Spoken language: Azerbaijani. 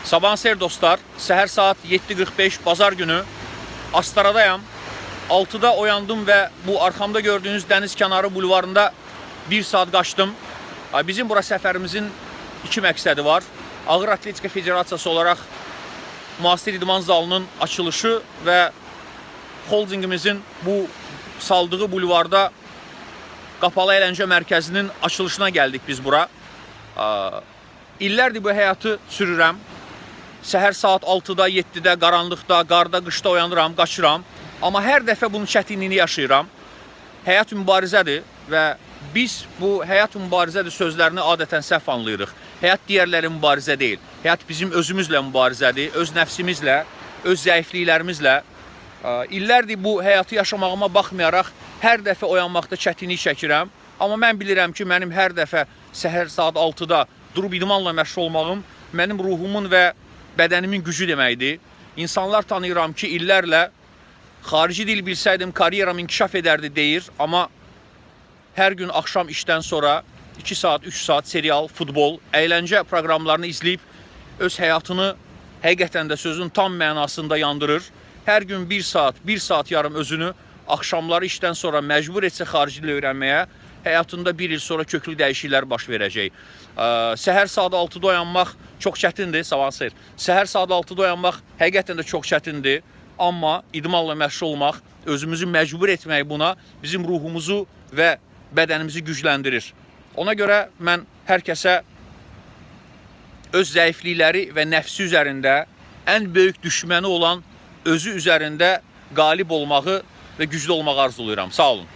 Sabahın xeyir dostlar. Səhər saat 7:45 bazar günü Astaradayam. 6-da oyandım və bu arxamda gördüyünüz dəniz kənarı bulvarında 1 saat qaçdım. Bizim bura səfərimizin iki məqsədi var. Ağır Atletika Federasiyası olaraq müasir idman zalının açılışı və holdingimizin bu saldığı bulvarda qapalı əyləncə mərkəzinin açılışına gəldik biz bura. İllərdir bu həyatı sürürəm. Səhər saat 6-da, 7-də, qaranlıqda, qarda, qışda oyanıram, qaçıram. Amma hər dəfə bunun çətinliyini yaşayıram. Həyat mübarizədir və biz bu həyat mübarizədir sözlərini adətən səhv anlayırıq. Həyat digərləri mübarizə deyil. Həyat bizim özümüzlə mübarizədir, öz nəfsimizlə, öz zəifliklərimizlə. İllərdir bu həyatı yaşamağıma baxmayaraq hər dəfə oyanmaqda çətinlik çəkirəm. Amma mən bilirəm ki, mənim hər dəfə səhər saat 6-da durub idmanla məşğul olmağım mənim ruhumun və bədənimin gücü deməkdir. İnsanlar tanıyıram ki, illərlə xarici dil bilsəydim karyeram inkişaf edərdi deyir, amma hər gün axşam işdən sonra 2 saat, 3 saat serial, futbol, əyləncə proqramlarını izləyib öz həyatını həqiqətən də sözün tam mənasında yandırır. Hər gün 1 saat, 1 saat yarım özünü axşamları işdən sonra məcbur etsə xarici dil öyrənməyə, həyatında bir il sonra köklü dəyişikliklər baş verəcək. Səhər saat 6-da oyanmaq çox çətindir, sabahın xeyir. Səhər saat 6-da oyanmaq həqiqətən də çox çətindir. Amma idmanla məşğul olmaq, özümüzü məcbur etmək buna bizim ruhumuzu və bədənimizi gücləndirir. Ona görə mən hər kəsə öz zəiflikləri və nəfsi üzərində ən böyük düşməni olan özü üzərində qalib olmağı və güclü olmağı arzulayıram. Sağ olun.